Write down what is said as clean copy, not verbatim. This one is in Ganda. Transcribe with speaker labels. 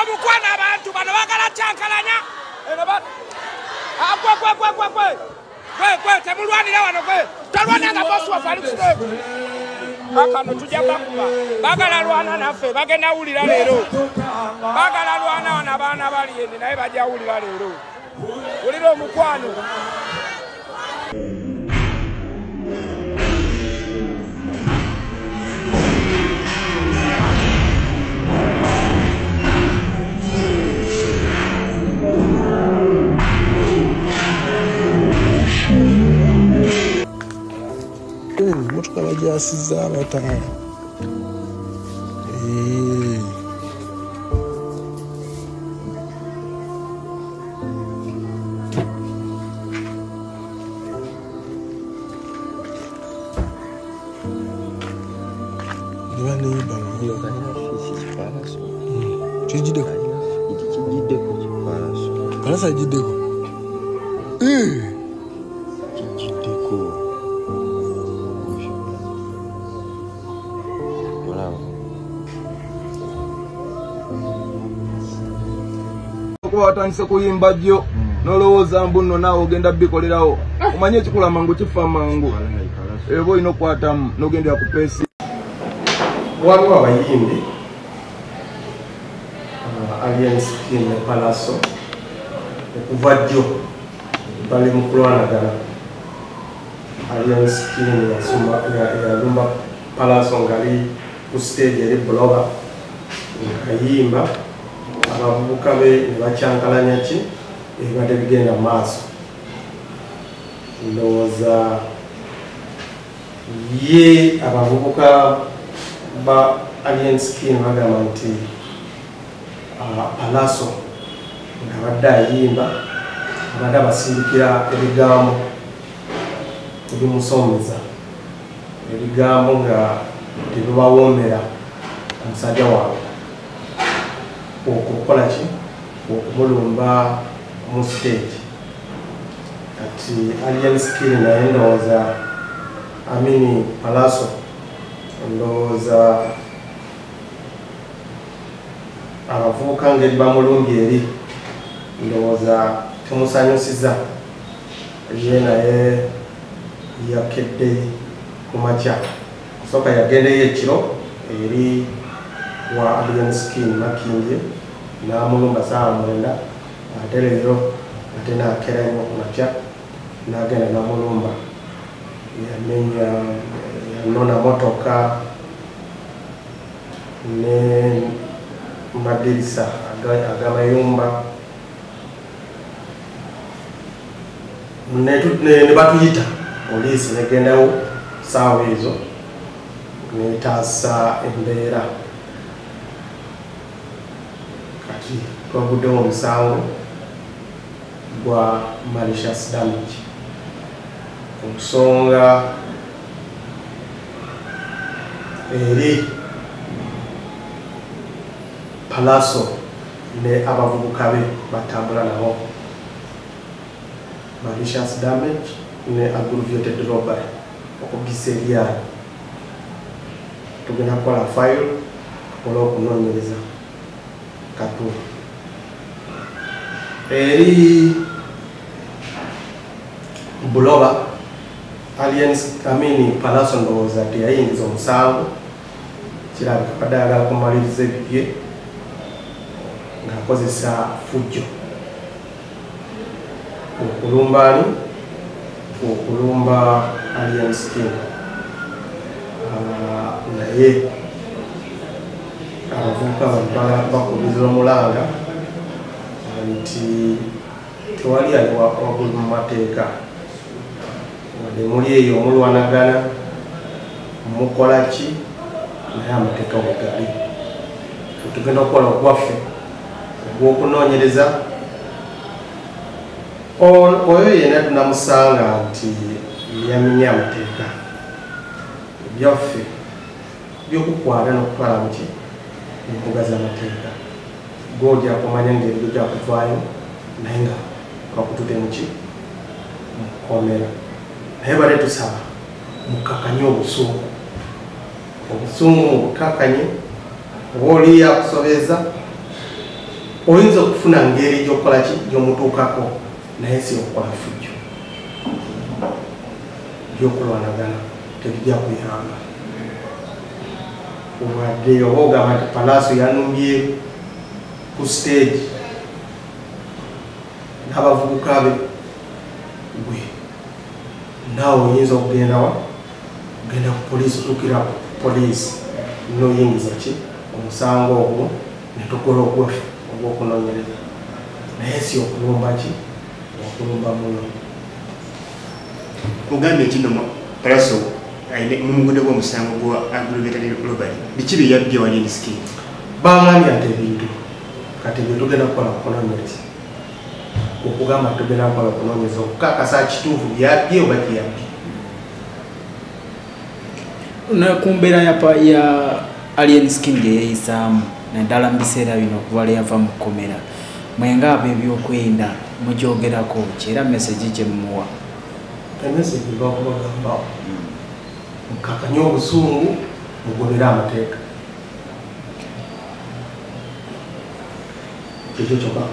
Speaker 1: Omukwano abantu bano bagala kyankalanya. Eno ba Gwe gwe gwe gwe gwe. Gwe gwe temulwanira wano gwe. Talwana nga boss waffe ali ku stage. Kakano tujja bakuba. Bagala lwana naffe bagenda wulira leero. Bagala lwana wano abaana bali eni naye bajja wulira leero. Wulira omukwano.
Speaker 2: Motoka bagyasizza abataano. Palasa agiddeko.
Speaker 3: Kigiddeko.
Speaker 4: Okuba watandise kuyimba jjo n'olowooza mbu nno naawe ogenda bikolerawo omanye ekikula mangu kifa mangu eba olina okukwatamu n'ogendera ku peesi.
Speaker 5: Waliwo abayimbi Alien Skin ne Pallaso okuva jjo bali mu kulwanagana. Alien Skin yalumba Pallaso ng'ali ku stage eri Buloba ng'ayimba, abavubuka be ne bakyankalanya ki ebibadde bigenda mu maaso. Ndowooza ye abavubuka ba Alien Skin bagamba nti Pallaso ng'abadde ayimba abadde abasindikira ebigambo ebimusomeza, ebigambo nga tebibawoomera omusajja waabwe okukola ki okumulumba mu stage. Kati Alien Skin naye ndowooza Amini Pallaso ndowooza abavubuka ngeri bamulumbye eri ndowooza temusanyusiza, ye naye yakedde ku makya. Kusooka yagendeyo ekiro eri wa Alien Skin Makindye n'amulumba ssaawa 9, ate leero ate n'akera nnyo ku makya n'agenda n'amulumba, yamenya yanona motoka ne madirisa ag'amayumba ne batuyita poliisi negendawo ssaawa ezo netaasa embeera. Kati twaguddewo omusango gwa malicious damage ku nsonga eri Pallaso ne abavubuka be batambula nabo, malicious damage ne aggravated robbery okugisa eryanyi. Tugenda kukola file tukole okunoonyereza katu eri Buloba. Alien Amini Pallaso ndowooza teyayingiza omusango, kirabika badde ayagala kumaliriza ebibye ng'akozesa fujjo okulumba ani, okulumba Alien Skin. Naye abavubuka bano bakubiriza omulanga nti tewali ali waggulu mu mateeka, wadde muli eyo omulwanagana mukola ki, naye amateeka we gali. Tugenda okukola ogwaffe ogw'okunoonyereza oyo yenna tunamusanga nti yamenye amateeka, ebyaffe by'okukwata n'okutwala muki embuga z'amateeka. Gw'ojja kumanya ng'ebyo bijja kuvaayo naye nga bakutute muki mu kkomera. Naye bale tusaba mukkakanye obusungu, obusungu mubukakanye, oba oli akusobeza Oyinza okufuna ngeri gy'okukola ki gy'omutuukako, naye si okukola fujjo by'okulwanagana tebijja kuyamba. Wadde oba ogamba nti Pallaso yanumbye ku stage n'abavubuka be, gwe naawe oyinza okugendawa ogenda ku poliisi, otuukira ku poliisi n'oyingiza ki omusango ogwo ne tukola ogwaffe ogw'okunoonyereza, naye si okulumba ki okulumba muno.
Speaker 6: Ogambye nti nno Pallaso mumugudde gw'omusango gwa aggravated robbery, biki bye yabbye wali Alien Skin?
Speaker 5: Bagambye nti ebintu kati bye tugenda kukola kunoonyereza, okugamba tugenda kukola kunoonyereza okukakasa kituufu byabbye oba teyabbye.
Speaker 7: Ku mbeera ya Alien Skin gye yeeyisaamu naddala mu biseera bino okuva lwe yava mu kkomera, mwenga abo ebyokwenda mugyogerako ki era message gye mumuwa?
Speaker 5: Emessage bakubagamba mukakanye obusungu, mugobere amateeka, kyekyo kyokka.